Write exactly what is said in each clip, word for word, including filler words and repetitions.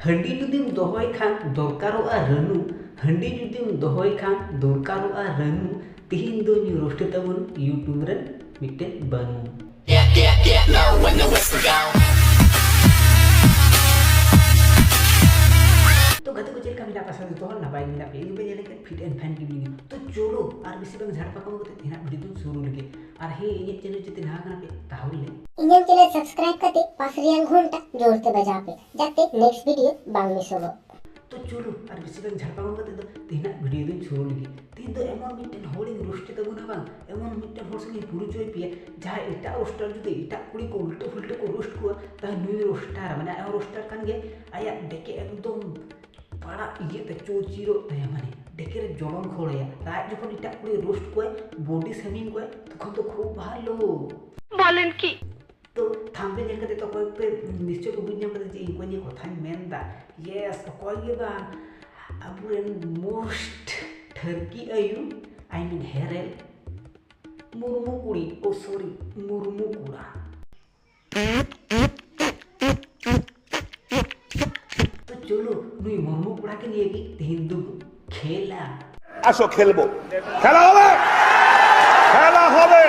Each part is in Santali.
ᱦᱟᱺᱰᱤ ᱡᱩᱫᱤᱢ ᱫᱚᱦᱚᱭ ᱠᱷᱟᱱ ᱫᱚᱨᱠᱟᱨᱚᱜᱼᱟ ᱨᱟᱹᱱᱩ, ᱦᱟᱺᱰᱤ ᱡᱩᱫᱤᱢ ᱫᱚᱦᱚᱭ ᱠᱷᱟᱱ ᱫᱚᱨᱠᱟᱨᱚᱜᱼᱟ ᱨᱟᱹᱱᱩ, ᱛᱤᱦᱤᱧ ᱫᱚ ᱧᱩ ᱨᱳᱥᱴ ᱛᱟᱵᱚᱱ YouTube ᱨᱮᱱ ᱢᱤᱫᱴᱮᱱ ᱵᱟᱹᱱᱩ᱾ ᱛᱚ ᱜᱟᱛᱮ ᱠᱚ, ᱪᱮᱫ ᱞᱮᱠᱟ ᱢᱮᱱᱟᱜ ᱯᱮᱭᱟ? ᱟᱥᱟ ᱡᱚᱛᱚ ᱦᱚᱲ ᱱᱟᱯᱟᱭ ᱜᱮ ᱢᱮᱱᱟᱜ ᱯᱮᱭᱟ᱾ ᱤᱧ ᱯᱮ ᱧᱮᱞ ᱠᱮᱫ fit and fine ᱜᱮ ᱢᱤᱱᱟᱹᱧᱟ᱾ ᱛᱚ ᱪᱚᱞᱚ ᱟᱨ ᱵᱮᱥᱤ ᱵᱟᱝ ᱡᱷᱟᱲ ᱯᱟᱠᱟᱢ ᱠᱟᱛᱮ ᱛᱮᱦᱮᱧᱟᱜ video ᱫᱚ ᱥᱩᱨᱩ ᱞᱮᱜᱮ᱾ ᱟᱨ ᱦᱮᱸ, ᱤᱧᱟᱹᱜ channel ᱡᱩᱫᱤ ᱱᱟᱣᱟ ᱠᱟᱱᱟ ᱯᱮ ᱛᱟᱦᱚᱞᱮ ᱤᱧᱟᱹᱜ channel subscribe ᱠᱟᱛᱮ ᱯᱟᱥ ᱨᱮᱭᱟᱜ ᱜᱷᱚᱱᱴᱟ ᱡᱳᱨ ᱛᱮ ᱵᱟᱡᱟᱣ ᱯᱮ, ᱡᱟᱛᱮ next video ᱵᱟᱝ ᱢᱤᱥᱚᱜᱚᱜ᱾ ᱛᱚ ᱪᱚᱞᱚ ᱟᱨ ᱵᱮᱥᱤ ᱵᱟᱝ ᱡᱷᱟᱲ ᱯᱟᱠᱟᱢ ᱠᱟᱛᱮ ᱫᱚ ᱛᱮᱦᱮᱧᱟᱜ video ᱫᱚᱧ ᱥᱩᱨᱩ ᱞᱮᱜᱮ᱾ ᱛᱮᱦᱮᱧ ᱫᱚ ᱮᱢᱚᱱ ᱢᱤᱫᱴᱮᱱ ᱦᱚᱲᱤᱧ ᱨᱳᱥᱴ ᱛᱟᱵᱚᱱᱟ ᱵᱟᱝ, ᱮᱢᱚᱱ ᱢᱤᱫᱴᱮᱱ ᱦᱚᱲ ᱥᱚᱸᱜᱮᱧ ᱯᱚᱨᱤᱪᱚᱭ ᱯᱮᱭᱟ, ᱡᱟᱦᱟᱸᱭ ᱮᱴᱟᱜ ᱨᱳᱥᱴᱟᱨ ᱡᱩᱫᱤ ᱮᱴᱟᱜ ᱠᱩᱲᱤ ᱠᱚ ᱩᱞᱴᱟᱹ ᱯᱷᱩᱞᱴᱟᱹ ᱠᱚ ᱨᱳᱥᱴ ᱠᱚᱣᱟ, ᱛᱟᱦᱞᱮ ᱱᱩᱭ ᱨᱳᱥᱴᱟᱨ ᱢᱟᱱᱮ ᱟᱡ ᱦᱚᱸ ᱨᱳᱥᱴᱟᱨ ᱠᱟᱱ ᱜᱮᱭᱟ, ᱟᱭᱟᱜ ᱰᱮᱠᱮ ᱮᱠᱫᱚᱢ ᱯᱟᱲᱟᱜ ᱤᱭᱟᱹ ᱛᱮ ᱪᱳᱪᱤᱨᱚᱜ ᱛᱟᱭᱟ, ᱢᱟᱱᱮ ᱰᱮᱠᱮ ᱨᱮ ᱡᱚᱞᱚᱱ ᱠᱷᱚᱲ ᱟᱭᱟ᱾ ᱟᱨ ᱟᱡ ᱡᱚᱠᱷᱚᱱ ᱮᱴᱟᱜ ᱠᱩᱲᱤ ᱨᱳᱥᱴ ᱠᱚᱣᱟᱭ, ᱵᱚᱰᱤ ᱥᱮᱢᱤᱝ ᱠᱚᱣᱟᱭ, ᱛᱚᱠᱷᱚᱱ ᱫᱚ ᱠᱷᱩᱵ ᱵᱷᱟᱞᱚ᱾ ᱵᱚᱞᱮᱱ ᱠᱤ? ᱛᱚ ᱛᱷᱟᱢᱵᱱᱮᱞ ᱧᱮᱞ ᱠᱟᱛᱮ ᱛᱚ ᱚᱠᱚᱭ ᱯᱮ ᱱᱤᱥᱪᱚᱭ ᱯᱮ ᱵᱩᱡᱽ ᱧᱟᱢ ᱠᱟᱫᱟ ᱡᱮ ᱤᱧ ᱚᱠᱚᱭ ᱱᱤᱭᱟᱹ ᱠᱟᱛᱷᱟᱧ ᱢᱮᱱ ᱮᱫᱟ᱾ Yes, ᱚᱠᱚᱭ ᱜᱮ ᱵᱟᱝ, ᱟᱵᱚᱨᱮᱱ most ᱴᱷᱟᱹᱨᱠᱤ ᱟᱭᱩ, I mean ᱦᱮᱨᱮᱞ, ᱢᱩᱨᱢᱩ ᱠᱩᱲᱤ, ᱳ ᱥᱚᱨᱤ, ᱢᱩᱨᱢᱩ ᱠᱚᱲᱟ᱾ ᱛᱚ ᱪᱚᱞᱚ ᱱᱩᱭ ᱢᱩᱨᱢᱩ ᱠᱚᱲᱟ ᱜᱮ ᱱᱤᱭᱟᱹ ᱜᱮ ᱛᱮᱦᱮᱧ ᱫᱚ ᱠᱷᱮᱞᱟ᱾ আসো খেলবো, খেলা হবে, খেলা হবে।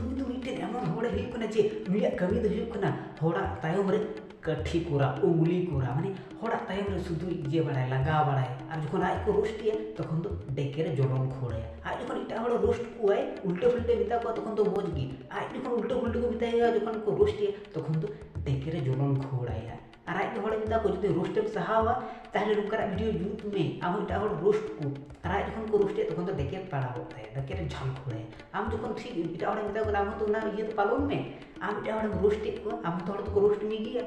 ᱱᱩᱭ ᱫᱚ ᱢᱤᱫᱴᱮᱱ ᱮᱢᱚᱱ ᱦᱚᱲᱮ ᱦᱩᱭᱩᱜ ᱠᱟᱱᱟ ᱡᱮ ᱱᱩᱭᱟᱜ ᱠᱟᱹᱢᱤ ᱫᱚ ᱦᱩᱭᱩᱜ ᱠᱟᱱᱟ ᱦᱚᱲᱟᱜ ᱛᱟᱭᱚᱢ ᱨᱮ ᱠᱟᱹᱴᱷᱤ ᱠᱚᱨᱟ, ᱩᱝᱞᱤ ᱠᱚᱨᱟ, ᱢᱟᱱᱮ ᱦᱚᱲᱟᱜ ᱛᱟᱭᱚᱢ ᱨᱮ ᱥᱩᱫᱷᱩ ᱤᱭᱟᱹ ᱵᱟᱲᱟᱭ, ᱞᱟᱜᱟᱣ ᱵᱟᱲᱟᱭ᱾ ᱟᱨ ᱡᱚᱠᱷᱚᱱ ᱟᱡ ᱠᱚ ᱨᱳᱥᱴ ᱮᱭᱟ, ᱛᱚᱠᱷᱚᱱ ᱫᱚ ᱰᱮᱠᱮ ᱨᱮ ᱡᱚᱞᱚᱱ ᱠᱷᱳᱲᱟᱭᱟ᱾ ᱟᱡ ᱡᱚᱠᱷᱚᱱ ᱮᱴᱟᱜ ᱦᱚᱲ ᱨᱳᱥᱴ ᱠᱚᱣᱟᱭ, ᱩᱞᱴᱟᱹ ᱯᱷᱩᱞᱴᱟᱹ ᱢᱮᱛᱟ ᱠᱚᱣᱟ, ᱛᱚᱠᱷᱚᱱ ᱫᱚ ᱢᱚᱡᱽ ᱜᱮ᱾ ᱟᱡ ᱡᱚᱠᱷᱚᱱ ᱩᱞᱴᱟᱹ ᱯᱷᱩᱞᱴᱟᱹ ᱠᱚ ᱢᱮᱛᱟᱭᱟ, ᱡᱚᱠᱷᱚᱱ ᱠᱚ ᱨᱳᱥᱴ ᱮᱭᱟ, ᱛᱚᱠᱷᱚᱱ ᱫᱚ ᱰᱮᱠᱮ ᱨᱮ ᱡᱚᱞᱚᱱ ᱠᱷᱳᱲᱟᱭᱟ᱾ ᱟᱨ ᱟᱡ ᱦᱚᱲᱮ ᱢᱮᱛᱟ ᱠᱚᱣᱟ, ᱡᱩᱫᱤ ᱨᱳᱥᱴ ᱮᱢ ᱥᱟᱦᱟᱣᱟ, ᱛᱟᱦᱞᱮ ᱱᱚᱝᱠᱟᱱᱟᱜ video ᱡᱩᱛ ᱢᱮ, ᱟᱢ ᱦᱚᱸ ᱮᱴᱟᱜ ᱦᱚᱲ ᱨᱳᱥᱴ ᱠᱚ᱾ ᱟᱨ ᱟᱡ ᱡᱚᱠᱷᱚᱱ ᱠᱚ ᱨᱳᱥᱴ ᱮᱭᱟ, ᱛᱚᱠᱷᱚᱱ ᱫᱚ ᱰᱮᱠᱮ ᱯᱟᱲᱟᱣ ᱜᱚᱫ ᱛᱟᱭᱟ, ᱰᱮᱠᱮ ᱨᱮ ᱡᱷᱟᱞ ᱠᱷᱳᱲᱟᱭᱟ᱾ ᱟᱢ ᱡᱚᱠᱷᱚᱱ ᱴᱷᱤᱠ ᱮᱴᱟᱜ ᱦᱚᱲᱮ ᱢᱮᱛᱟ ᱠᱚ ᱠᱟᱱᱟ, ᱟᱢ ᱦᱚᱸ ᱛᱚ ᱚᱱᱟ ᱤᱭᱟᱹ ᱫᱚ ᱯᱟᱞᱚᱱ ᱢᱮ᱾ ᱟᱢ ᱮᱴᱟᱜ ᱦᱚᱲᱮᱢ ᱨᱳᱥᱴ ᱮᱫ ᱠᱚᱣᱟ, ᱟᱢ ᱦᱚᱸᱛᱚ ᱦᱚᱲ ᱫᱚᱠᱚ ᱨᱳᱥᱴ ᱢᱮ ᱜᱮᱭᱟ᱾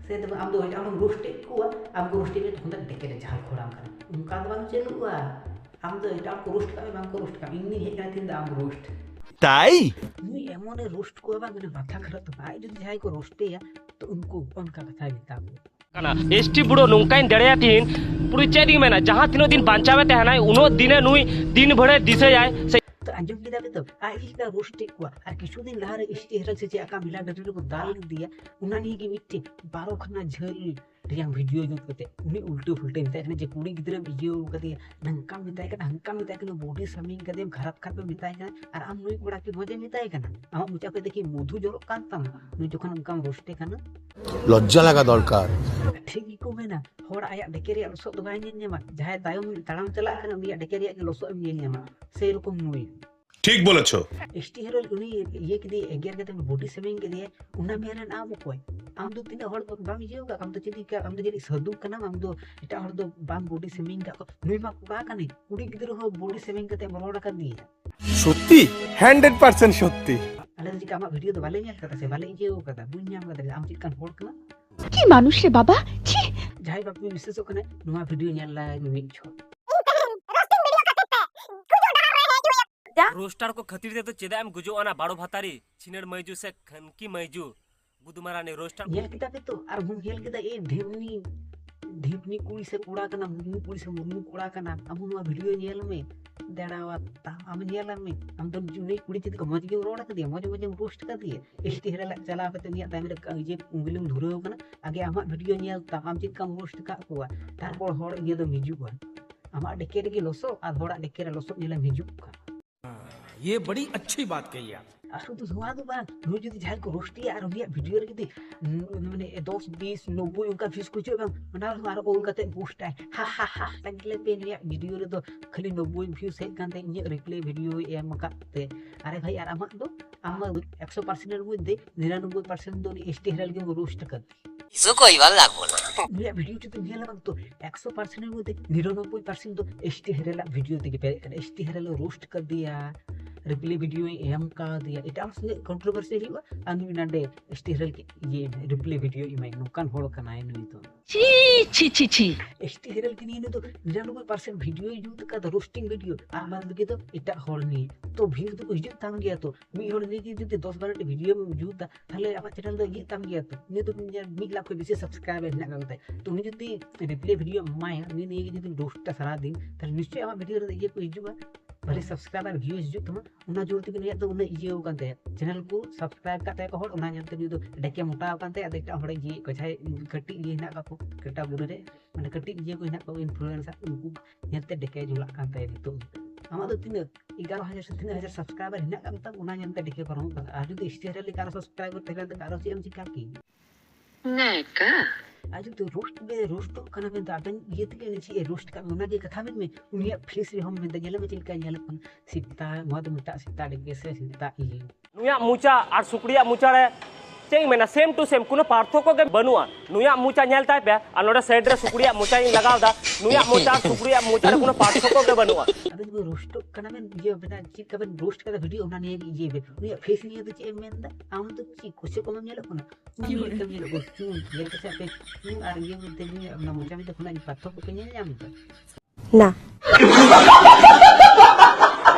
ᱥᱮ ᱫᱚ ᱟᱢ ᱫᱚ ᱮᱴᱟᱜ ᱦᱚᱲᱮᱢ ᱨᱳᱥᱴ ᱮᱫ ᱠᱚᱣᱟ, ᱟᱢ ᱠᱚ ᱨᱳᱥᱴ ᱮᱫ ᱢᱮᱭᱟ, ᱛᱚᱠᱷᱚᱱ ᱫᱚ ᱰᱮᱠᱮ ᱨᱮ ᱡᱷᱟᱞ ᱠᱷᱳᱲᱟᱢ ᱠᱟᱱᱟ᱾ ᱚᱱᱠᱟ ᱫᱚ ᱵᱟᱝ ᱪᱟᱹᱞᱩᱜᱼᱟ᱾ ᱟᱢ ᱫᱚ ᱮᱴᱟᱜ ᱦᱚᱲ ᱠᱚ ᱨᱳᱥᱴ ᱠᱟᱜ ᱢᱮ, ᱵᱟᱝ ᱠᱚ ᱨᱳᱥᱴ ᱠᱟᱜ ᱢᱮ, ᱤᱧ ᱫᱩᱧ ᱦᱮᱡ ᱠᱟᱱᱟ ᱛᱤᱦᱤᱧ ᱫᱚ ᱟᱢ ᱨᱳᱥᱴ᱾ ᱛᱟᱭ? ᱱᱩᱭ ᱮᱢᱚᱱᱮ ᱨᱳᱥᱴ ᱠᱚᱣᱟ ᱵᱟᱝ, ᱩᱱᱤ ᱢᱟᱛᱷᱟ ᱠᱷᱟᱨᱟᱯ ᱛᱟᱢᱟ᱾ ᱟᱡ ᱡᱩᱫᱤ ᱡᱟᱦᱟᱸᱭ ᱠᱚ ᱨᱳᱥᱴ ᱮᱭᱟ, ᱛᱚ ᱩᱱᱠᱩ ᱚᱱᱠᱟ ᱠᱟᱛᱷᱟᱭ ᱢᱮᱛᱟ ᱠᱚᱣᱟ᱾ ᱠᱟᱱᱟ, ᱮᱥ ᱴᱤ ᱵᱩᱲᱳ ᱱᱚᱝᱠᱟᱧ ᱫᱟᱲᱮᱭᱟ ᱛᱤᱦᱤᱧ, ᱯᱩᱨᱟᱹ ᱪᱮᱫ ᱤᱧ ᱢᱮᱱᱟ, ᱡᱟᱦᱟᱸ ᱛᱤᱱᱟᱹᱜ ᱫᱤᱱ ᱵᱟᱧᱪᱟᱣᱮ ᱛᱟᱦᱮᱱᱟᱭ, ᱩᱱᱟᱹᱜ ᱫᱤᱱᱮ ᱱᱩᱭ ᱫᱤᱱ ᱵᱷᱳᱨᱮ ᱫᱤᱥᱟᱹᱭᱟᱭ ᱥᱮ᱾ ᱛᱚ ᱟᱸᱡᱚᱢ ᱠᱮᱫᱟ ᱯᱮ ᱛᱚ, ᱟᱡ ᱜᱮ ᱪᱮᱫᱟᱜ ᱨᱳᱥᱴ ᱮᱫ ᱠᱚᱣᱟ᱾ ᱟᱨ ᱠᱤᱪᱷᱩ ᱫᱤᱱ ᱞᱟᱦᱟ ᱨᱮ ᱮᱥ ᱴᱤ ᱦᱮᱨᱟᱞ ᱥᱮ ᱪᱮᱫ ᱟᱠᱟ ᱢᱮᱞᱟ ᱰᱟᱹᱰᱤ ᱨᱮᱠᱚ ᱫᱟᱞ ᱞᱮᱫᱮᱭᱟ, ᱚᱱᱟ ᱱᱤᱭᱮ ᱜᱮ ᱢᱤᱫᱴᱮᱱ ᱵᱟᱨᱚ ᱠᱷᱟᱱᱟ ᱡᱷᱟᱹᱞ ᱨᱮᱭᱟᱝ ᱵᱷᱤᱰᱤᱭᱳ ᱡᱩᱛ ᱠᱟᱛᱮ ᱩᱱᱤ ᱩᱞᱴᱟᱹ ᱯᱷᱩᱞᱴᱟᱹ ᱢᱮᱛᱟᱭ ᱠᱟᱱᱟ ᱡᱮ ᱠᱩᱲᱤ ᱜᱤᱫᱽᱨᱟᱹᱢ ᱤᱭᱟᱹ ᱠᱟᱫᱮᱭᱟ, ᱱᱚᱝᱠᱟᱢ ᱢᱮᱛᱟᱭ ᱠᱟᱱᱟ, ᱦᱟᱝᱠᱟᱢ ᱢᱮᱛᱟᱭ ᱠᱟᱱᱟ, ᱵᱚᱰᱤ ᱥᱮᱢᱤᱝ ᱠᱟᱫᱮᱭᱟᱢ, ᱠᱷᱟᱨᱟᱯ ᱠᱷᱟᱨᱟᱯ ᱮᱢ ᱢᱮᱛᱟᱭ ᱠᱟᱱᱟ, ᱟᱨ ᱟᱢ ᱱᱩᱭ ᱠᱚᱲᱟ ᱠᱤ ᱢᱚᱡᱮ ᱢᱮᱛᱟᱭ ᱠᱟᱱᱟ? ᱟᱢᱟᱜ ᱢᱚᱪᱟ ᱠᱷᱚᱱ ᱫᱮᱠᱷᱤ ᱢᱚᱫᱷᱩ ᱡᱚᱨᱚᱜ ᱠᱟᱱ ᱛᱟᱢᱟ ᱱᱩᱭ ᱡᱚᱠᱷᱚᱱ ᱚᱱᱠᱟᱢ ᱨᱳᱥᱴᱮ ᱠᱟᱱᱟ᱾ লজ্জা লাগা দরকার। ᱴᱷᱤᱠ ᱜᱮᱠᱚ ᱢᱮᱱᱟ, ᱦᱚᱲ ᱟᱭᱟᱜ ᱰᱮᱠᱮ ᱨᱮᱭᱟᱜ ᱞᱚᱥᱚᱫ ᱫᱚ ᱵᱟᱭ ᱧᱮᱞ ᱧᱟᱢᱟ, ᱡᱟᱦᱟᱸᱭ ᱛᱟᱭᱚᱢ ᱛᱟᱲᱟᱢ ᱪᱟᱞᱟᱜ ᱠᱟᱱᱟ ᱩᱱᱤᱭᱟᱜ ᱰᱮᱠᱮ ᱨᱮᱭᱟᱜ ᱜᱮ ᱞᱚᱥᱚᱫ ᱮᱢ ᱧᱮᱞ ᱧᱟᱢᱟ᱾ ᱥᱮᱭ ᱨᱚᱠᱚᱢ ᱱᱩᱭ ᱴᱷᱤᱠ ᱵᱚᱞᱮᱪᱷᱚ᱾ ᱮᱥ ᱴᱤ ᱦᱮᱨᱟᱞ ᱩᱱᱤ ᱤᱭᱟᱹ ᱠᱮᱫᱮ, ᱮᱜᱮᱨ ᱠᱟᱛᱮ ᱵᱚᱰᱤ ᱥᱮᱢᱤᱝ ᱠᱮᱫᱮᱭᱟ, ᱚᱱᱟ ᱢᱮᱱ ᱨᱮᱱ ᱟᱢ ᱚᱠᱚᱭ? ᱟᱢ ᱫᱚ ᱛᱤᱱᱟᱹᱜ ᱦᱚᱲ ᱫᱚ ᱵᱟᱢ ᱤᱭᱟᱹ ᱟᱠᱟᱫ, ᱟᱢ ᱫᱚ ᱪᱤᱞᱤ ᱠᱟ-, ᱟᱢ ᱫᱚ ᱡᱟᱹᱱᱤᱡ ᱥᱟᱹᱫᱷᱩ ᱠᱟᱱᱟᱢ, ᱟᱢ ᱫᱚ ᱮᱴᱟᱜ ᱦᱚᱲ ᱫᱚ ᱵᱟᱢ ᱵᱚᱰᱤ ᱥᱮᱢᱤᱝ ᱠᱟᱜ ᱠᱚ᱾ ᱱᱩᱭ ᱢᱟ ᱠᱚᱲᱟ ᱠᱟᱱᱟᱭ, ᱠᱩᱲᱤ ᱜᱤᱫᱽᱨᱟᱹ ᱦᱚᱸ ᱵᱚᱰᱤ ᱥᱮᱢᱤᱝ ᱠᱟᱛᱮ ᱮᱢ ᱨᱚᱲ ᱟᱠᱟᱫᱮᱭᱟ᱾ সত্যি? হান্ড্রেড পার্সেন্ট সত্যি। ᱟᱞᱮ ᱫᱚ ᱪᱤᱠᱟ ᱟᱢᱟᱜ ᱵᱷᱤᱰᱤᱭᱳ ᱫᱚ ᱵᱟᱞᱮ ᱧᱮᱞ ᱠᱟᱫᱟ ᱥᱮ ᱵᱟᱞᱮ ᱤᱭᱟᱹ ᱠᱟᱫᱟ, ᱵᱩᱡᱽ ᱧᱟᱢ ᱠᱟᱫᱟ ᱟᱢ ᱪᱮᱫ ᱞᱮᱠᱟᱱ ᱦᱚᱲ ᱠᱟᱱᱟ᱾ কি মানুষ রে বাবা, ছি। ᱡᱟᱦᱟᱸᱭ ᱵᱟᱯᱮ ᱵᱤᱥᱮᱥᱚᱜ ᱠᱟᱱᱟ, ᱱᱚᱣᱟ ᱵᱷᱤᱰᱤᱭᱳ ᱧᱮᱞ ᱞᱟᱭ ᱢᱮ ᱢᱤᱫ ᱪᱷᱚᱴ᱾ ᱨᱳᱥᱴᱟᱨ ᱠᱚ ᱠᱷᱟᱹᱛᱤᱨ ᱛᱮᱫᱚ ᱪᱮᱫᱟᱜ ᱮᱢ ᱜᱩᱡᱩᱜ ᱚᱱᱟ ᱵᱟᱲᱚ ᱵᱷᱟᱛᱟᱨᱤ ᱪᱷᱤᱱᱟᱹᱲ ᱢᱟᱹᱭᱡᱩ ᱥᱮ ᱠᱷᱟᱱᱠᱤ ᱢᱟᱹᱭᱡᱩ ᱜᱩᱫᱩᱢᱟᱨᱟᱱᱤ ᱨᱳᱥᱴᱟᱨ ᱠᱚ ᱧᱮᱞ ᱠᱮᱫᱟ ᱯᱮ ᱛᱚ, ᱟᱨ ᱦᱚᱸ ᱧᱮᱞ ᱠᱮᱫᱟ ᱮ ᱰᱷᱤᱯᱱᱤ, ᱰᱷᱤᱯᱱᱤ ᱠᱩᱲᱤ ᱥᱮ ᱠᱚᱲᱟ ᱠᱟᱱᱟ, ᱢᱩᱨᱢᱩ ᱠᱩᱲᱤ ᱥᱮ ᱢᱩᱨᱢᱩ ᱠᱚᱲᱟ ᱠᱟᱱᱟ, ᱟᱢ ᱦᱚᱸ ᱱᱚᱣᱟ ᱵᱷᱤᱰᱤᱭᱳ ᱧᱮᱞ ᱢᱮ, ᱫᱟᱲᱟᱣᱟ ᱛᱟ-, ᱟᱢ ᱧᱮᱞ ᱢᱮ, ᱟᱢ ᱫᱚ ᱩᱱᱤ ᱠᱩᱲᱤ ᱪᱮᱫ ᱠᱚ ᱢᱚᱡᱽ ᱜᱮᱢ ᱨᱚᱲ ᱠᱟᱫᱮᱭᱟ, ᱢᱚᱡᱽ ᱢᱚᱡᱽ ᱮᱢ ᱨᱳᱥᱴ ᱠᱟᱫᱮᱭᱟ, ᱮᱥ ᱴᱤ ᱦᱮᱨᱮᱞᱟᱜ ᱪᱟᱞᱟᱣ ᱠᱟᱛᱮ ᱩᱱᱤᱭᱟᱜ ᱛᱟᱭᱚᱢ ᱨᱮ ᱤᱭᱟᱹ ᱩᱸᱜᱩᱞᱮᱢ ᱫᱷᱩᱨᱟᱹᱣ ᱠᱟᱱᱟ, ᱟᱜᱮ ᱟᱢᱟᱜ ᱵᱷᱤᱰᱤᱭᱳ ᱧᱮᱞ ᱛᱟᱢ, ᱟᱢ ᱪᱮᱫ ᱞᱮᱠᱟᱢ ᱨᱳᱥᱴ ᱠᱟᱫ ᱠᱚᱣᱟ, ᱛᱟᱨᱯᱚᱨ ᱦᱚᱲ ᱤᱭᱟᱹ ᱫᱚᱢ ᱦᱤᱡᱩᱜᱼᱟ, ᱟᱢᱟᱜ ᱰᱮᱠᱮ ᱨᱮᱜᱮ ᱞᱚᱥᱚᱜ ᱟᱨ ᱦᱚᱲᱟᱜ ᱰᱮᱠᱮ ᱨᱮ ᱞᱚᱥᱚᱜ ᱧᱮᱞᱮᱢ ᱦᱤᱡᱩᱜ ᱠᱟᱱ᱾ ये बड़ी अच्छी बात कही आप। ᱟᱨ ᱥᱩᱫᱷᱩ ᱱᱚᱣᱟ ᱫᱚ ᱵᱟᱝ, ᱱᱩᱭ ᱡᱩᱫᱤ ᱡᱟᱦᱟᱸᱭ ᱠᱚ ᱨᱳᱥᱴᱮᱭᱟ ᱟᱨ ᱩᱱᱤᱭᱟᱜ ᱵᱷᱤᱰᱤᱭᱳ ᱨᱮ ᱡᱩᱫᱤ ᱩᱸ, ᱢᱟᱱᱮ ᱫᱚᱥ, ᱵᱤᱥ, ᱱᱚᱵᱵᱳᱭ ᱚᱱᱠᱟ ᱵᱷᱤᱭᱩᱡᱽ ᱠᱚ ᱦᱤᱡᱩᱜᱼᱟ ᱵᱟᱝ, ᱚᱱᱟ ᱨᱮᱦᱚᱸ ᱟᱨᱚ ᱚᱞ ᱠᱟᱛᱮ ᱯᱳᱥᱴᱟᱭ, ᱦᱟ ᱦᱟ ᱦᱟ, ᱛᱟᱸᱜᱤ ᱞᱮᱯᱮ ᱱᱩᱭᱟᱜ ᱵᱷᱤᱰᱤᱭᱳ ᱨᱮᱫᱚ ᱠᱷᱟᱹᱞᱤ ᱱᱚᱵᱵᱳᱭ ᱵᱷᱤᱭᱩᱡᱽ ᱦᱮᱡ ᱠᱟᱱ ᱛᱟᱭᱟ ᱤᱧᱟᱹᱜ ᱨᱤᱯᱞᱟᱭ ᱵᱷᱤᱰᱤᱭᱳᱭ ᱮᱢ ᱟᱠᱟᱫ ᱛᱮ᱾ ᱟᱨᱮ ᱵᱷᱟᱭ, ᱟᱨ ᱟᱢᱟᱜ ᱫᱚ, ᱟᱢ ᱫᱚ ᱮᱠᱥᱚ ᱯᱟᱨᱥᱮᱱᱴ ᱨᱮ ᱢᱚᱫᱽᱫᱷᱮ ᱱᱤᱨᱟᱱᱚᱵᱵᱳᱭ ᱯᱟᱨᱥᱮᱱᱴ ᱫᱚ ᱩᱱᱤ ᱮᱥ ᱴᱤ ᱦᱮᱨᱮᱞ ᱜᱮᱢ ᱨᱳᱥᱴ ᱠᱟᱫᱮ᱾ इसको कोई बात ना बोलो। ᱩᱱᱤᱭᱟᱜ ᱵᱷᱤᱰᱤᱭᱳ ᱡᱩᱫᱤᱢ ᱧᱮᱞᱟ ᱵᱟᱝ ᱛᱚ, ᱮᱠᱥᱚ ᱯᱟᱨᱥᱮᱱᱴ ᱨᱮ ᱢᱚᱫᱽᱫᱷᱮ ᱱᱤᱨᱟᱱᱚᱵᱵᱳᱭ ᱯᱟᱨᱥᱮᱱᱴ ᱫᱚ ᱮᱥ ᱴᱤ ᱦᱮᱨᱮᱞᱟᱜ ᱵᱷᱤᱰᱤᱭᱳ ᱛᱮᱜᱮ ᱯᱮᱨᱮᱡ ᱠᱟᱱᱟ᱾ ᱮᱥ ᱴᱤ ᱦᱮᱨᱮᱞ ᱨᱳᱥᱴ ᱠᱟᱫᱮᱭᱟ, ᱨᱤᱯᱞᱟᱭ ᱵᱷᱤᱰᱤᱭᱳᱭ ᱮᱢ ᱠᱟᱫᱮᱭᱟ, ᱮᱴᱟᱜ ᱦᱚᱲ ᱥᱚᱸᱜᱮ ᱠᱚᱱᱴᱨᱳᱵᱷᱟᱨᱥᱤ ᱦᱩᱭᱩᱜᱼᱟ ᱟᱨ ᱱᱩᱭ ᱱᱟᱰᱮ ᱮᱥ ᱴᱤ ᱦᱮᱨᱮᱞ ᱤᱭᱟᱹ ᱨᱤᱯᱞᱟᱭ ᱵᱷᱤᱰᱤᱭᱳ ᱮᱢᱟᱭ, ᱱᱚᱝᱠᱟᱱ ᱦᱚᱲ ᱠᱟᱱᱟᱭ ᱱᱩᱭ ᱫᱚ᱾ ছি, ছি, ছি, ছি। ᱮᱥ ᱴᱤ ᱦᱮᱨᱮᱞ ᱜᱮ ᱱᱤᱭᱟᱹ ᱫᱚ ᱱᱤᱨᱟᱱᱚᱵᱵᱳᱭ ᱯᱟᱨᱥᱮᱱᱴ ᱵᱷᱤᱰᱤᱭᱳᱭ ᱡᱩᱛ ᱠᱟᱫᱟ, ᱨᱳᱥᱴᱤᱝ ᱵᱷᱤᱰᱤᱭᱳ, ᱟᱨ ᱵᱟᱫ ᱵᱟᱹᱠᱤ ᱫᱚ ᱮᱴᱟᱜ ᱦᱚᱲ ᱱᱤᱭᱮ᱾ ᱛᱚ ᱵᱷᱤᱭᱩᱡᱽ ᱫᱚᱠᱚ ᱦᱤᱡᱩᱜ ᱛᱟᱢ ᱜᱮᱭᱟ, ᱛᱚ ᱢᱤᱫ ᱦᱚᱲ ᱱᱤᱭᱮ ᱜᱮ ᱡᱩᱫᱤ ᱫᱚᱥ ᱵᱟᱨᱚ ᱴᱤ ᱵᱷᱤᱰᱤᱭᱳᱢ ᱡᱩᱛᱟ, ᱛᱟᱦᱞᱮ ᱟᱢᱟᱜ ᱪᱮᱱᱮᱞ ᱫᱚ ᱤᱭᱟᱹᱜ ᱛᱟᱢ ᱜᱮᱭᱟ᱾ ᱛᱚ ᱩᱱᱤ ᱫᱚ ᱧᱮᱞ ᱢᱤᱫ ᱞᱟᱠᱷ ᱠᱷᱚᱱ ᱵᱮᱥᱤ ᱥᱟᱵᱥᱠᱨᱟᱭᱵᱟᱨ ᱦᱮᱱᱟᱜ ᱠᱟᱫ ᱛᱟᱭᱟ, ᱛᱚ ᱩᱱᱤ ᱡᱩᱫᱤ ᱨᱤᱯᱞᱟᱭ ᱵᱷᱤᱰᱤᱭᱳ ᱮᱢᱟᱭᱟ, ᱩᱱᱤ ᱱᱤᱭᱮ ᱜᱮ ᱡᱩᱫᱤ ᱨᱳᱥᱴᱟ ᱥᱟᱨᱟᱫᱤᱱ, ᱛᱟᱦᱞᱮ ᱱᱤᱥᱪᱚᱭ ᱟᱢᱟᱜ ᱵᱷᱤᱰᱤᱭᱳ ᱨᱮᱫᱚ ᱤᱭᱟᱹ ᱠᱚ ᱦᱤᱡᱩᱜᱼᱟ, ᱵᱷᱟᱞᱮ subscriber views ᱦᱤᱡᱩᱜ ᱛᱟᱢᱟ, ᱚᱱᱟ ᱡᱳᱨ ᱛᱮᱜᱮ ᱱᱩᱭᱟᱜ ᱫᱚ ᱩᱱᱟᱹᱜ ᱤᱭᱟᱹ ᱟᱠᱟᱱ ᱛᱟᱭᱟ, channel ᱠᱚ subscribe ᱠᱟᱜ ᱛᱟᱭᱟ ᱠᱚ ᱦᱚᱲ, ᱚᱱᱟ ᱧᱮᱞᱛᱮ ᱱᱩᱭ ᱫᱚ ᱰᱮᱠᱮ ᱢᱚᱴᱟ ᱟᱠᱟᱱ ᱛᱟᱭᱟ᱾ ᱟᱫᱚ ᱮᱴᱟᱜ ᱦᱚᱲᱮ ᱤᱭᱟᱹᱭᱮᱫ ᱠᱚᱣᱟ, ᱡᱟᱦᱟᱸᱭ ᱠᱟᱹᱴᱤᱡ ᱤᱭᱟᱹ ᱦᱮᱱᱟᱜ ᱠᱟᱜ ᱠᱚ ᱠᱮᱴᱟᱜᱚᱨᱤ ᱨᱮ, ᱢᱟᱱᱮ ᱠᱟᱹᱴᱤᱡ ᱤᱭᱟᱹ ᱠᱚ ᱦᱮᱱᱟᱜ ᱠᱚᱣᱟ influencer, ᱩᱱᱠᱩ ᱧᱮᱞᱛᱮ ᱰᱮᱠᱮ ᱡᱷᱚᱞᱟᱜ ᱠᱟᱱ ᱛᱟᱭᱟ ᱱᱤᱛᱚᱜ᱾ ᱟᱢᱟᱜ ᱫᱚ ᱛᱤᱱᱟᱹᱜ ᱮᱜᱟᱨᱚ ᱦᱟᱡᱟᱨ ᱥᱮ ᱛᱤᱱᱟᱹᱜ ᱦᱟᱡᱟᱨ subscriber ᱦᱮᱱᱟᱜ ᱠᱟᱜ ᱛᱟᱢ, ᱚᱱᱟ ᱧᱮᱞᱛᱮ ᱰᱮᱠᱮ ᱯᱟᱨᱚᱢᱚᱜ ᱠᱟᱱᱟ᱾ ᱟᱨ ᱡᱩᱫᱤ ᱮᱥ ᱴᱤ ᱦᱮᱨᱮᱞ ᱮᱜᱟᱨᱚ subscriber ᱛᱟᱦᱮᱸ ᱞᱮᱱ ᱛᱟᱢ, ᱟᱨᱚ ᱪᱮᱫ ᱮᱢ ᱪᱤᱠᱟ ᱠᱮᱭᱟ? ᱱᱮᱠᱟ᱾ ᱟᱨ ᱡᱩᱫᱤ roast ᱵᱮ roastᱚᱜ ᱠᱟᱱᱟ ᱢᱮᱱᱛᱮ, ᱟᱵᱮᱱ ᱤᱭᱟᱹ ᱛᱮᱜᱮ ᱪᱮᱫ ᱮ roast ᱠᱟᱜ ᱢᱮ, ᱚᱱᱟᱜᱮ ᱠᱟᱛᱷᱟ ᱢᱮᱱ ᱢᱮ᱾ ᱩᱱᱤᱭᱟᱜ face ᱨᱮᱦᱚᱸ ᱢᱮᱱᱫᱟ, ᱧᱮᱞ ᱢᱮ ᱪᱮᱫ ᱞᱮᱠᱟ ᱧᱮᱞᱚᱜ ᱠᱟᱱᱟ, ᱥᱮᱛᱟ, ᱱᱚᱣᱟ ᱫᱚ ᱢᱮᱛᱟᱜ ᱥᱮᱛᱟ ᱰᱮᱠᱮ ᱥᱮ ᱥᱮᱛᱟ ᱤᱭᱟᱹ᱾ ᱱᱩᱭᱟᱜ ᱢᱚᱪᱟ ᱟᱨ ᱥᱩᱠᱨᱤᱭᱟᱜ ᱢᱚᱪᱟ ᱨᱮ ᱪᱮᱫ ᱤᱧ ᱢᱮᱱᱟ, same to same, ᱠᱳᱱᱳ ᱯᱟᱨᱛᱷᱚᱠᱠᱚ ᱜᱮ ᱵᱟᱹᱱᱩᱜᱼᱟ᱾ ᱱᱩᱭᱟᱜ ᱢᱚᱪᱟ ᱧᱮᱞ ᱛᱟᱭ ᱯᱮ ᱟᱨ ᱱᱚᱰᱮ side ᱨᱮ ᱥᱩᱠᱨᱤᱭᱟᱜ ᱢᱚᱪᱟᱧ ᱞᱟᱜᱟᱣ ᱮᱫᱟ, ᱱᱩᱭᱟᱜ ᱢᱚᱪᱟ ᱟᱨ ᱥᱩᱠᱨᱤᱭᱟᱜ ᱢᱚᱪᱟ ᱨᱮ ᱠᱳᱱᱳ ᱯᱟᱨᱛᱷᱚᱠᱠᱚ ᱜᱮ ᱵᱟᱹᱱᱩᱜᱼᱟ᱾ ᱟᱵᱮᱱ ᱡᱩᱫᱤ roastᱚᱜ ᱠᱟᱱᱟ ᱵᱮᱱ, ᱤᱭᱟᱹ ᱵᱮᱱᱟ, ᱪᱮᱫ ᱞᱮᱠᱟ ᱵᱮᱱ roast ᱠᱟᱫᱟ video, ᱚᱱᱟ ᱱᱤᱭᱮ ᱜᱮ ᱤᱭᱟᱹᱭ ᱵᱮᱱ᱾ ᱩᱱᱤᱭᱟᱜ face ᱱᱤᱭᱮ ᱫᱚ ᱪᱮᱫ ᱮᱢ ᱢᱮᱱ ᱮᱫᱟ? ᱟᱢ ᱫᱚ ᱪᱮᱫ ᱠᱩᱥᱤ ᱠᱚᱢ ᱧᱮᱞᱚᱜ ᱠᱟᱱᱟ? ᱩᱱᱤ ᱞᱮᱠᱟᱢ ᱧᱮᱞᱚᱜ ᱠᱟᱱᱟ᱾ ᱪᱩᱞ ᱧᱮᱞ ᱠᱟᱛᱮ ᱟᱯᱮ ᱪᱩᱞ ᱟᱨ ᱤᱭᱟᱹ ᱢᱚᱫᱽᱫᱷᱮ ᱩᱱᱤᱭᱟᱜ ᱚᱱᱟ ᱢᱚᱪᱟ ᱢᱚᱫᱽᱫᱷᱮ ᱠᱷᱚᱱᱟᱜ ᱯᱟᱨᱛᱷᱚᱠᱠᱚ ᱯᱮ ᱧᱮᱞ ᱧᱟᱢ ᱮᱫᱟ? ᱱᱟ᱾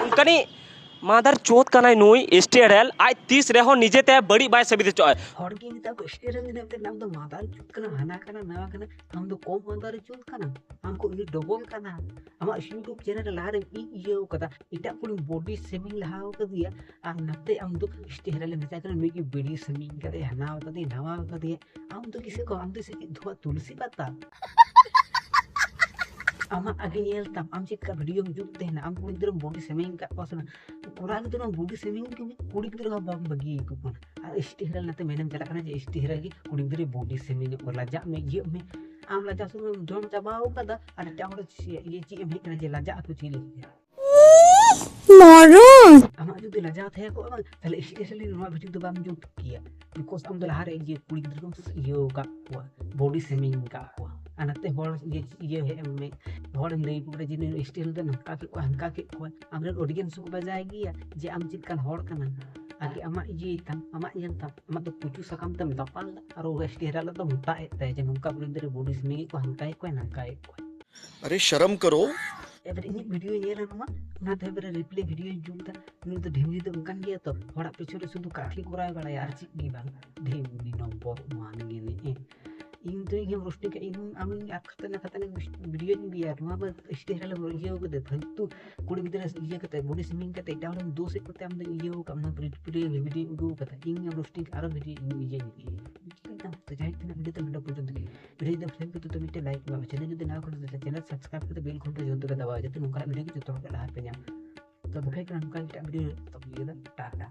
ᱚᱱᱠᱟᱱᱤᱡ ᱢᱟᱫᱟᱨ ᱪᱳᱫ ᱠᱟᱱᱟᱭ ᱱᱩᱭ ᱮᱥ ᱴᱤ ᱦᱮᱨᱮᱞ, ᱟᱡ ᱛᱤᱥ ᱨᱮᱦᱚᱸ ᱱᱤᱡᱮᱛᱮ ᱵᱟᱹᱲᱤᱡ ᱵᱟᱭ ᱥᱟᱹᱵᱤᱛ ᱦᱚᱪᱚᱜᱼᱟ᱾ ᱦᱚᱲ ᱜᱮ ᱢᱮᱛᱟ ᱠᱚ ᱮᱥ ᱴᱤ ᱦᱮᱨᱮᱞ ᱫᱚ ᱢᱮᱛᱟ, ᱟᱢ ᱫᱚ ᱢᱟᱫᱟᱨ ᱪᱳᱫ ᱠᱟᱱᱟ, ᱦᱟᱱᱟ ᱠᱟᱱᱟ, ᱱᱟᱣᱟ ᱠᱟᱱᱟ, ᱟᱢ ᱫᱚ ᱠᱚᱢ ᱢᱟᱫᱟᱨ ᱪᱳᱫ ᱠᱟᱱᱟ, ᱟᱢ ᱠᱚ ᱤᱧ ᱰᱚᱵᱚᱞ ᱠᱟᱱᱟ᱾ ᱟᱢᱟᱜ YouTube ᱪᱮᱱᱮᱞ ᱨᱮ ᱞᱟᱦᱟᱨᱮ ᱤᱧ ᱤᱭᱟᱹ ᱠᱟᱫᱟ, ᱮᱴᱟᱜ ᱠᱩᱲᱤ ᱵᱚᱰᱤ ᱥᱮᱢᱤᱝ ᱞᱟᱦᱟ ᱠᱟᱫᱮᱭᱟ, ᱟᱨ ᱱᱟᱛᱮ ᱟᱢ ᱫᱚ ᱮᱥ ᱴᱤ ᱦᱮᱨᱮᱞ ᱮ ᱢᱮᱛᱟᱭ ᱠᱟᱱᱟ ᱱᱩᱭ ᱜᱮ ᱵᱤᱰᱤ ᱥᱮᱢᱤᱝ ᱠᱟᱫᱮᱭᱟ, ᱦᱟᱱᱟ ᱠᱟᱫᱮᱭᱟ, ᱱᱟᱣᱟ ᱠᱟᱫᱮᱭᱟ᱾ ᱟᱢ ᱫᱚ ᱠᱤᱥᱮ ᱠᱚ, ᱟᱢ ᱫᱚ ᱥᱮ ᱪᱮᱫ ᱫᱷᱩᱣᱟ ᱛᱩᱞᱥᱤ ᱯᱟᱛᱟ? ᱟᱢᱟᱜ ᱟᱜᱮ ᱧᱮᱞ ᱛᱟᱢ, ᱟᱢ ᱪᱮᱫ ᱞᱮᱠᱟ videoᱢ ᱡᱩᱛ ᱛᱟᱦᱮᱱᱟ, ᱟᱢ ᱠᱩᱲᱤ ᱜᱤᱫᱽᱨᱟᱹᱢ ᱵᱚᱰᱤ ᱥᱮᱢᱤᱝ ᱠᱟᱜ ᱠᱚᱣᱟ ᱥᱮ ᱵᱟᱝ? ᱠᱚᱲᱟ ᱜᱤᱫᱽᱨᱟᱹ ᱢᱟ ᱵᱚᱰᱤ ᱥᱮᱢᱤᱝ ᱜᱮ ᱠᱩᱲᱤ ᱜᱤᱫᱽᱨᱟᱹ ᱦᱚᱸ ᱵᱟᱢ ᱵᱟᱹᱜᱤ ᱟᱠᱚ ᱠᱟᱱᱟ᱾ ᱟᱨ ᱮᱥ ᱴᱤ ᱦᱮᱨᱮᱞ ᱱᱟᱛᱮ ᱢᱮᱱᱮᱢ ᱪᱟᱞᱟᱜ ᱠᱟᱱᱟ ᱡᱮ ᱮᱥ ᱴᱤ ᱦᱮᱨᱮᱞ ᱜᱮ ᱠᱩᱲᱤ ᱜᱤᱫᱽᱨᱟᱹ ᱵᱚᱰᱤ ᱥᱮᱢᱤᱝ ᱠᱚ, ᱞᱟᱡᱟᱜ ᱢᱮ, ᱤᱭᱟᱹᱜ ᱢᱮ᱾ ᱟᱢ ᱞᱟᱡᱟᱣ ᱥᱩᱱᱩᱢ ᱡᱚᱢ ᱪᱟᱵᱟᱣ ᱠᱟᱫᱟ, ᱟᱨ ᱮᱴᱟᱜ ᱦᱚᱲ ᱪᱮᱫ, ᱤᱭᱟᱹ ᱪᱮᱫ ᱮᱢ ᱦᱮᱡ ᱠᱟᱱᱟ ᱡᱮ ᱞᱟᱡᱟᱜ ᱟᱠᱚ ᱪᱮᱫ ᱞᱟᱹᱜᱤᱫ? ᱢᱚᱨᱚ᱾ ᱟᱢᱟᱜ ᱡᱩᱫᱤ ᱞᱟᱡᱟᱣ ᱛᱟᱦᱮᱸ ᱠᱚᱜᱼᱟ ᱵᱟᱝ, ᱛᱟᱦᱞᱮ ᱮᱥ ᱴᱤ ᱦᱮᱨᱮᱞ ᱱᱚᱣᱟ video ᱫᱚ ᱵᱟᱢ ᱡᱩᱛ ᱠᱮᱭᱟ᱾ Because ᱟᱢ ᱫᱚ ᱞᱟᱦᱟᱨᱮ ᱤᱭᱟᱹ ᱠᱩᱲᱤ ᱜᱤᱫᱽᱨᱟᱹ ᱠᱚᱢ ᱤᱭᱟᱹ ᱟᱠᱟᱫ ᱠᱚᱣᱟ, ᱵᱚᱰᱤ ᱥᱮᱢᱤᱝ ᱟᱠᱟᱫ ᱠᱚᱣᱟ, ᱟᱨ ᱱᱟᱛᱮ ᱦᱚᱲ ᱤᱭᱟᱹ, ᱤᱭᱟᱹ ᱦᱮᱡ ᱮᱢ ᱢᱮ, ᱦᱚᱲᱮᱢ ᱞᱟᱹᱭ ᱟᱠᱚ ᱠᱟᱱᱟ ᱡᱮ ᱱᱩᱭ ᱮᱥ ᱴᱤ ᱦᱮᱨᱮᱞ ᱫᱚ ᱱᱚᱝᱠᱟ ᱠᱮᱫ ᱠᱚᱣᱟ, ᱦᱟᱱᱠᱟ ᱠᱮᱫ ᱠᱚᱣᱟ᱾ ᱟᱢᱨᱮᱱ audience ᱠᱚ ᱵᱟᱡᱟᱭ ᱜᱮᱭᱟ ᱡᱮ ᱟᱢ ᱪᱮᱫ ᱞᱮᱠᱟᱱ ᱦᱚᱲ ᱠᱟᱱᱟ᱾ ᱟᱜᱮ ᱟᱢᱟᱜ ᱤᱭᱟᱹᱭ ᱛᱟᱢ, ᱟᱢᱟᱜ ᱧᱮᱞ ᱛᱟᱢ, ᱟᱢᱟᱜ ᱫᱚ ᱠᱩᱪᱩ ᱥᱟᱠᱟᱢ ᱛᱮᱢ ᱫᱟᱯᱟᱞ ᱫᱟ, ᱟᱨ ᱩᱱᱤ ᱮᱥ ᱴᱤ ᱦᱮᱨᱮᱞ ᱫᱚ ᱢᱚᱴᱟ ᱮᱫ ᱛᱟᱭᱟ ᱡᱮ ᱱᱚᱝᱠᱟ ᱠᱩᱲᱤ ᱜᱤᱫᱽᱨᱟᱹ ᱵᱚᱰᱤ ᱥᱮᱢᱤᱝ ᱮᱫ ᱠᱚᱣᱟ, ᱦᱟᱱᱠᱟᱭᱮᱫ ᱠᱚᱣᱟ, ᱱᱟᱝᱠᱟᱭᱮᱫ ᱠᱚᱣᱟ᱾ ᱟᱨᱮ ᱥᱚᱨᱢ ᱠᱟᱨᱳ᱾ ᱮᱵᱟᱨᱮ ᱤᱧᱟᱹᱜ video ᱧᱮᱞᱟ ᱱᱚᱣᱟ, ᱚᱱᱟᱛᱮ ᱮᱵᱟᱨᱮ replay videoᱭ ᱡᱩᱛᱟ᱾ ᱱᱩᱭ ᱫᱚ ᱰᱷᱤᱢᱞᱤ ᱫᱚ ᱚᱱᱠᱟᱱ ᱜᱮᱭᱟ ᱛᱚ, ᱦᱚᱲᱟᱜ ᱯᱤᱪᱷᱚᱱ ᱨᱮ ᱥᱩᱫᱷᱩ ᱠᱟᱹᱴᱷᱤ ᱠᱚᱨᱟᱣ ᱵᱟᱲᱟᱭᱟ, ᱟᱨ ᱪᱮᱫ ᱜᱮ ᱵᱟᱝ᱾ ᱰᱷᱤᱢᱞᱤ number one ᱜᱮ ᱱᱮᱜᱼᱮ᱾ ᱤᱧ ᱫᱚ ᱤᱧ ᱦᱚᱸ ᱨᱳᱥᱴᱤᱝ ᱠᱟᱜ ᱤᱧ ᱟᱢ ᱟᱨ ᱠᱷᱟᱛᱟ ᱱᱟ ᱠᱷᱟᱛᱟ ᱱᱟ ᱵᱷᱤᱰᱤᱭᱳᱧ ᱟᱹᱜᱩᱭᱟ᱾ ᱱᱚᱣᱟ ᱢᱟ ᱥᱴᱮᱡ ᱨᱮ ᱤᱭᱟᱹ ᱠᱟᱛᱮ ᱯᱷᱟᱞᱛᱩ ᱠᱩᱲᱤ ᱜᱤᱫᱽᱨᱟᱹ ᱤᱭᱟᱹ ᱠᱟᱛᱮ ᱵᱚᱰᱤ ᱥᱮᱢᱤᱝ ᱠᱟᱛᱮ ᱮᱴᱟᱜ ᱦᱚᱲᱮᱢ ᱫᱳᱥ ᱮᱫ ᱠᱚᱛᱮ ᱟᱢ ᱫᱚ ᱤᱭᱟᱹ ᱠᱟᱜ ᱚᱱᱟ ᱵᱷᱤᱰᱤᱭᱳ ᱟᱹᱜᱩ ᱠᱟᱛᱮ ᱤᱧ ᱟᱢ ᱨᱳᱥᱴᱤᱝ ᱟᱨᱚ ᱵᱷᱤᱰᱤᱭᱳ ᱤᱧ ᱤᱭᱟᱹ ᱤᱭᱟᱹ ᱛᱚ ᱡᱟᱦᱟᱸᱭ ᱛᱤᱱᱟᱹᱜ ᱵᱷᱤᱰᱤᱭᱳ ᱛᱮ ᱱᱚᱰᱮ ᱯᱚᱨᱡᱚᱱᱛᱚ ᱜᱮ ᱵᱷᱤᱰᱤᱭᱳ ᱫᱚ ᱯᱷᱨᱮᱱᱰ ᱠᱚ ᱛᱚ ᱢᱤᱫᱴᱮᱱ ᱞᱟᱭᱤᱠ ᱢᱮ, ᱪᱮᱱᱮᱞ ᱡᱩᱫᱤ ᱱᱟᱣᱟ ᱠᱷᱚᱱ ᱪᱮᱱᱮᱞ ᱥᱟᱵᱥᱠᱨᱟᱭᱤᱵ ᱠᱟᱛᱮ ᱵᱮᱞ ᱜᱷᱚᱱᱴᱟ ᱡᱚᱱᱛᱚ ᱯᱮ ᱫᱟᱵᱟᱣᱟ ᱡᱟᱛᱮ ᱱᱚᱝᱠᱟᱱᱟᱜ ᱵᱷᱤᱰᱤᱭᱳ ᱡᱚᱛᱚ ᱦᱚᱲ ᱞᱟᱦᱟ ᱯᱮ ᱧᱟᱢ᱾ ᱛᱚ ᱵᱟᱠᱷᱟᱡ ᱠᱟᱱᱟ ᱱᱚᱝᱠᱟ ᱢᱤᱫᱴᱟᱝ ᱵᱷᱤᱰᱤᱭᱳ ᱛᱚ ᱤᱭᱟᱹ ᱫᱚ ᱴᱟᱴᱟ᱾